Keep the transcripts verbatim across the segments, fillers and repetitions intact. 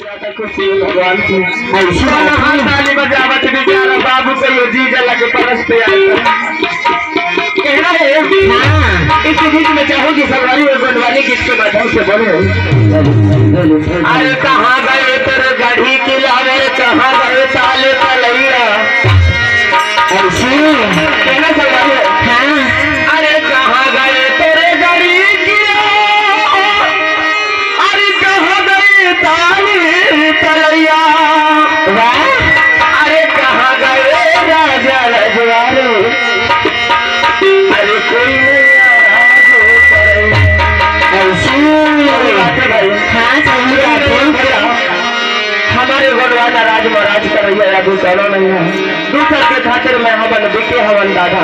ज्यादा खुशी हो भगवान की। ऐसी बात नहीं। ताली बजावत बेचारा बाबू को ये जीजा लगे परस पे आया। कहना है, हाँ। इस गीत में चाहूंगी संगवारी और गोंडवानी गीत के माध्यम से बोलो। अरे कहाँ गए तेरे गढ़ी किला रे, कहाँ गए ताले तलैया? ऐसी। कहना संगवारी हो। हाँ। अरे कहाँ गए तेरे गढ़ी किला? अरे कहाँ गए ताली तलैया? वाह। अरे कहाँ गए राजा रजवाड़े? अरे कोई नहीं आया जो करे। ऐसी। सही बात है भाई। हाँ, सही बात है। हमारे गोंडवाना राज में राज करैया अभी कोनो नहीं है। दूसर के खातिर में हमन बिके हवन दादा।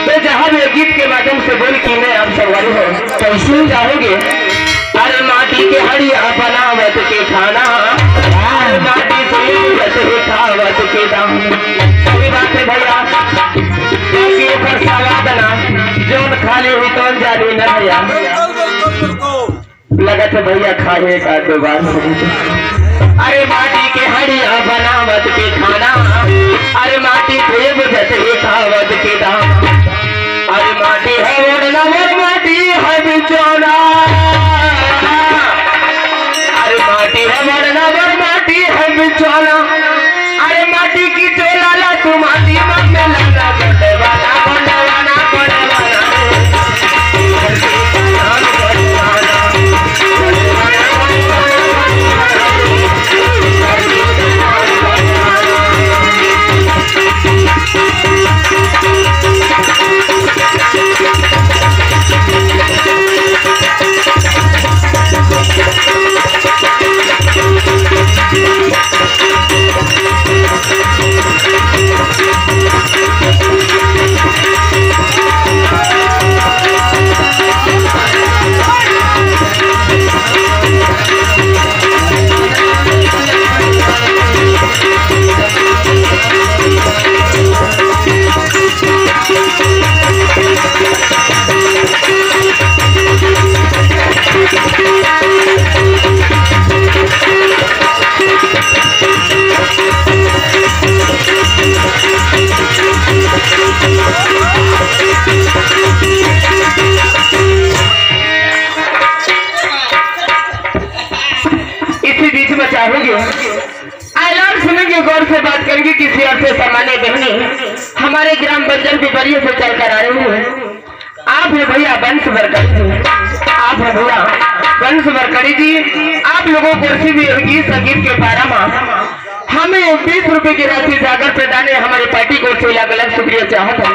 तो जहाँ भी गीत के माध्यम से बोल की मैं आप संगवारी हो, कैसे जाओगे? अरे माटी के हड़िया बनावत के खाना, अरे माटी से यूजत है खावत के दाम। सही बात है भैया, क्योंकि ओकर सवाद ना, जौन खाली हुई तौन जानी ना भैया। लगत है भैया खाए का दो बार। अरे माटी के हड़िया बनावत के खाना, अरे माटी से बुझत है खावत के दाम। अरे माटी है ओढ़ना मोर माटी है बिछौना। अरे माटी है ओढ़ना मोर माटी है बिछौना। अरे माटी की चोला ला तू माटी में मिला ला, गोंडवाना, गोंडवाना, गोंडवाना। इसी बीच में चाहूंगी, ऐलान सुनेंगे, गौर से बात करेंगे किसी अर्थ से। सामान्य बहनी, हमारे ग्राम बंजर पिपरिया से चलकर आए हुए हैं। आप है भैया वंश वरकड़ी जी, आप है भैया वंश वरकड़ी जी। आप लोगों को किसी भी गीत संगीत के बारे में हमें बीस रुपए की राशि जाकर प्रदान है, हमारी पार्टी को से अलग अलग शुक्रिया चाहत है।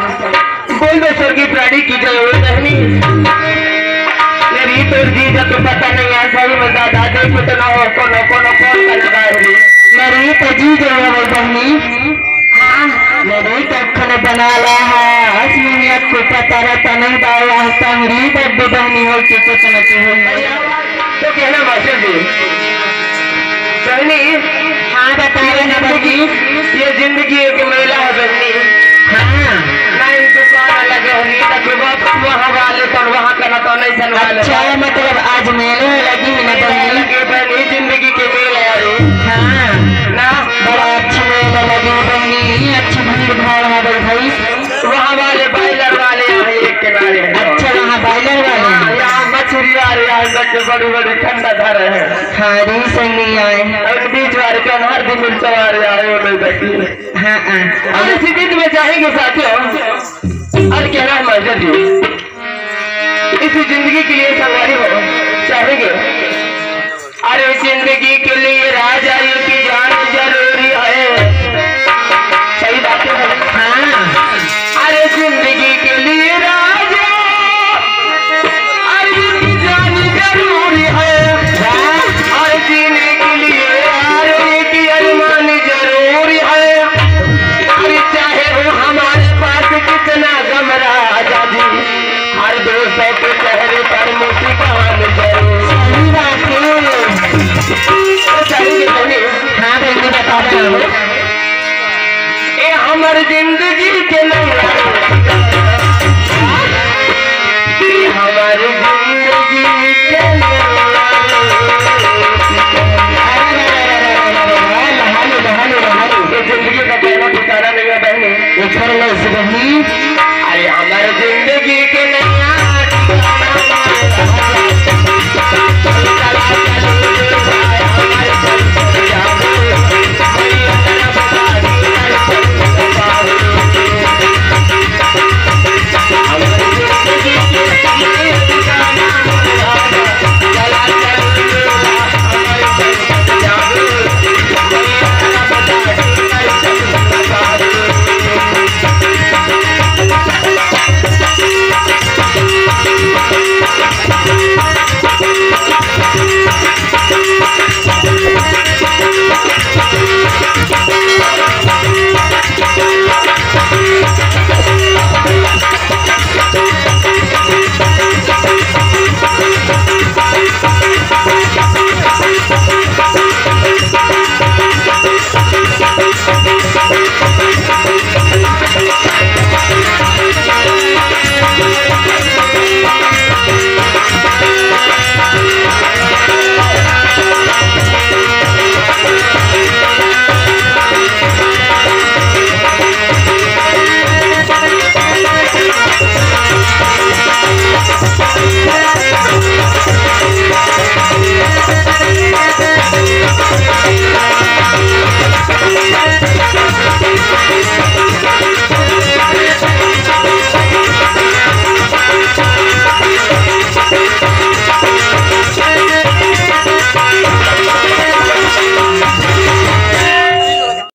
बोल दो स्वर्गीय प्राणी की जय हो बहनी। मेरी तो जी जब तो पता नहीं है सही में दादा दे कितना हो, कौन हो, कौन हो, कौन का लगा है। मेरी तो जी जय हो बहनी। हाँ। मेरी तो खन बना ला है, असमियत को पता रहता नहीं बाला, संगरी बब्बी बहनी हो के किस्मत हो। तो कहना मास्टर जी, बहनी, हाँ, बताइए ना बहनी। ये जिंदगी एक मेला है बहनी। हाँ। ना इस दुकान अलग है, नहीं तो कि वापस वहाँ वाले कौन वहाँ का ना तो नहीं सन वाले। अच्छा, मतलब आज मेले लगी है ना मेला बहनी? लगे बहनी, जिंदगी के मेले है रे। हाँ। ना। बड़ा अच्छा मेला लगे बहनी, अच्छी भीड़ भाड़ है भाई। वहाँ वाले बॉयलर वाले यहाँ एक किनारे हैं। अच्छा, वहाँ बॉयलर वाले हैं। हाँ, यहाँ मछली आ रही है, यहाँ तक के बड़ी बड़ी ठंडा धर रहे हैं। हाँ, री से नहीं आए। और बीच वाले के अनार भी मिर्चा आ रही है, वो नहीं देखी। हाँ, हाँ। और इसी बीच में जाएंगे साथियों, और क्या नाम है जी, इस जिंदगी के लिए संगवारी हो चाहेंगे। अरे जिंदगी के लिए राजा एक जान जरूरी है। सही बात है। हाँ। अरे जिंदगी के लिए राजा अरे एक जान जरूरी है। हाँ। अरे जीने के लिए अरे एक अरमान जरूरी है। अरे चाहे हो हमारे पास कितना गम राजा जी, हर दोस्तों के चेहरे पर मुस्कान जरूर। सही बात है। तो चाहिए नहीं। हाँ, बहनी, बता रहा हूँ। ए हमर जिंदगी के नहीं